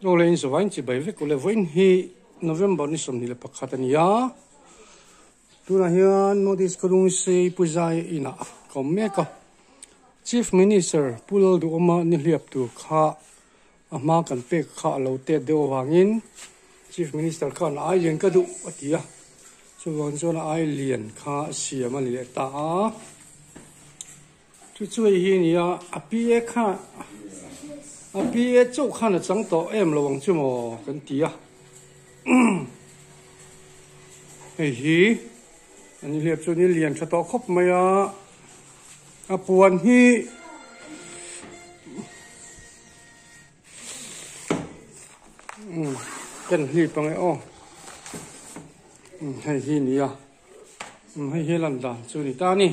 Aw le inzawvain chibai vek ule vawiin hi November ni 21 a ni a, tunah hian North East Khawlung Sei Pu Zai inah ka awm mek a, Chief Minister Pu Lalduhawma nihliap tur kha a hma kan pek kha a lo tet deuh avangin Chief Minister khan a ai lian ka duh a ti a, chuvang chuan a ai lian kha siam a ni leh ta a. Chu chu hei hi a ni a, a PA kha a PA chauh khan a chang tawh em lo ang chu maw kan ti a, hei hi a ni hliap chu ni lian tha tawh khawp mai a, a puan hi kan hlip ang e aw, hei hi a ni a. Hei hi lan dan chu ni ta a ni.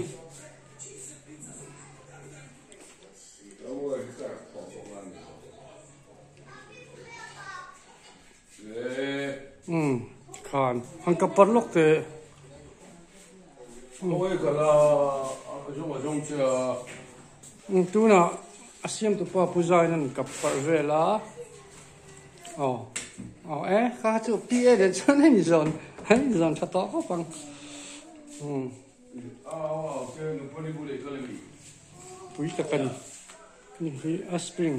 Khan han ka par lawk teh. Tunah a siamtupa Pu Zain an kap parh vel a. Aw aw e kha chu PA den chuan a inzawn a inzawn tha tawh khawp ang. Um. Pui tak a ni. Ni hi a spring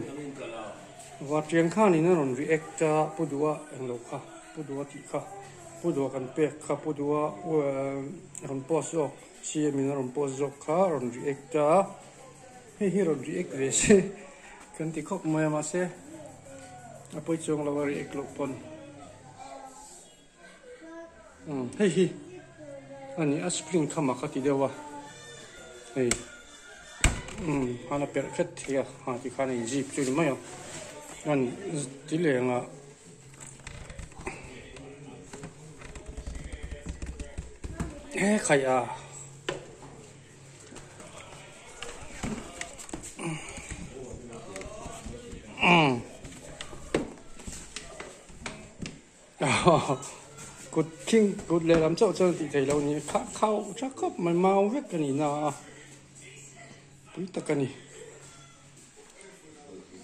Vartiang khanin a rawn react a Pu Duha englo kha Pu Duha tih kha Pu Duha kan pek kha Pu Duha rawn post zawk CM in a rawn post zawk kha a rawn react a hei hi rawn react ve se kan ti khawp mai a mahse a pawi chuang lo a react loh pawn umm hei hi a ni a spring kha mak a ti deuh a hei umm khan a perh khet thei a ha tikhan a inzip chu ni mai a chuan ti leng ah. He khaih a. Kut khing kut lehlam chauh chuan tih theih loh a ni a khah khau tha khawp mai mau vek a ni na a pui tak a ni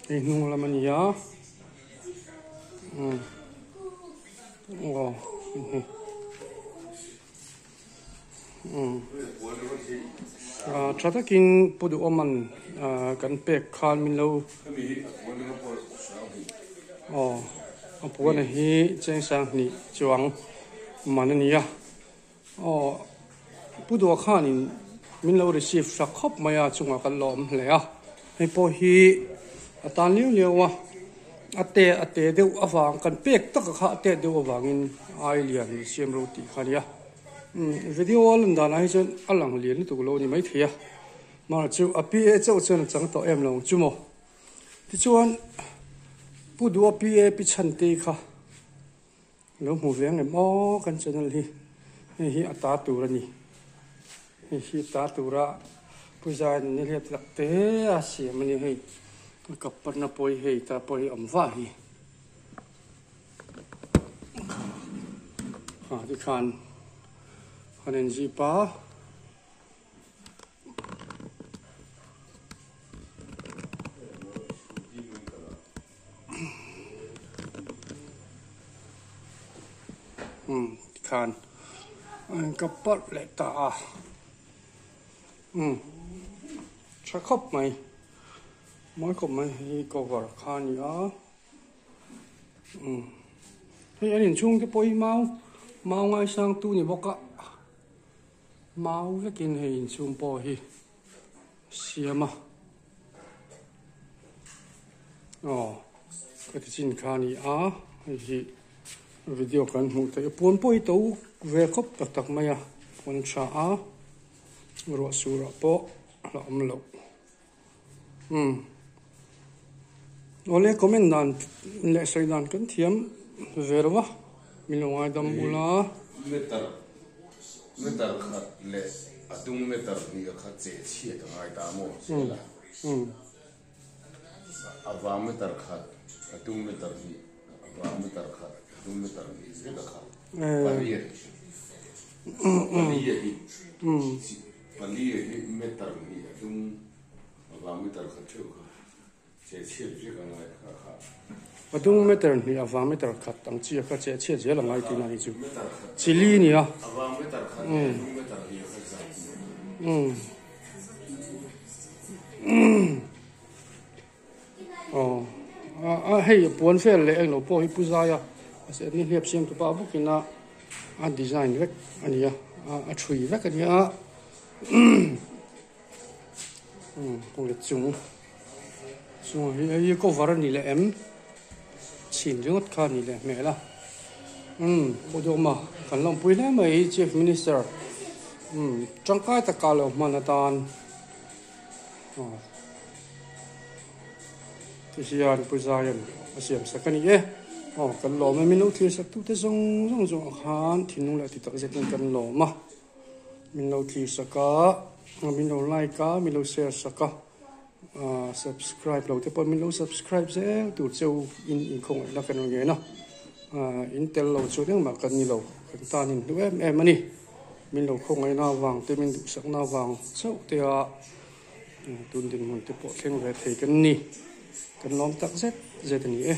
hei hnung lam a ni a aw Tha takin Pu Duhawman kan pek khan min lo aw a puana hi cheng sanghnih chuang man a ni a aw Pu Duha khanin min lo receive sak khawp mai a chungah kan lawm hle a hei pawh hi a tan liau liau a. A te a te deuh avang kan pek taka kha a te deuh avangin ai lian siam ro tih kha a nia. Umm video a lan danah hi chuan a lang lian lutuk lo a ni maithei a, mahse chu a PA chauh chuan a chang tawh em lo ang chu maw. Tichuan Pu Duha PA Pi Chhantei kha lo hmu ve ang em aw kan channel hi hei hi a ta tur a ni. Hei hi ta tura Pu Zain ni hliat lak te a siam a ni hei a kap patna pawh hi hei ta pawh hi awm vah hi ha tikhan han en zip a. Umm tikhan a in kap parh leh ta a umm tha khawp mai mawi khawp mai hei cover kha a ni a umm hei an inchhung te pawh hi mau mau ngaisang tu ni bawk a mau vekin hei inchhung pawh hi siam a. Aw ka ti chin kha a ni a hei hi video kan hmuh theih a puan pawh hi to ve khawp tak tak mai a puan tha a ruah sur ah pawh a la awm loh umm awle comment dan leh sawi dan kan thiam ve lo va min lo ngaidam ula. Meter meter khat leh a dung meter hnih a khat che chhiat a ngai ta maw chhela. A vang meter khat, a tung meter hnih, a vang meter khat, a tung meter hnih zet a khat. Pariat. Pali a hi. Pali a hi meter hnih a tung, a vang meter khat theuh kha. Che chhiat vek a ngai kha kha. A dung meter hnih a vang meter khat ang chi a kha cheh chhiat zel a ngai tihna a nih chu. Chili a ni a. Aw a hei puan vel leh englo pawh hi pu zai a mahse ni hliap siam tu pa bawk in a a design vek a ni a a thui vek a ni a kawng chung chungah hi hei hi cover a ni leh em chhin ringawt kha a ni leh hmel a umm pawh dawm a kan lawmpui hle mai chief minister umm tangkai taka lo hman atan. Ti hian Pu Zaian a siam sak a ni e. Aw kan lawm e, min lo thlir sak tute zawng zawng zawngah khan thinlung leh ti tak zetin kan lawm a. Min lo thlir sak a, min lo like a, min lo share sak a, subscribe lo te pawh min lo subscribe zel tur cheu in inkhawngaihna kan rawn ngen a. In tel lo chuan engmah kan ni lo, kan tan in hlu em em a ni. Min lo khawngaihna avang te, min duhsakna avang chauh te a tun dinhmun te pawh thleng ve thei kan ni. Kan lawm tak zet zet a ni e.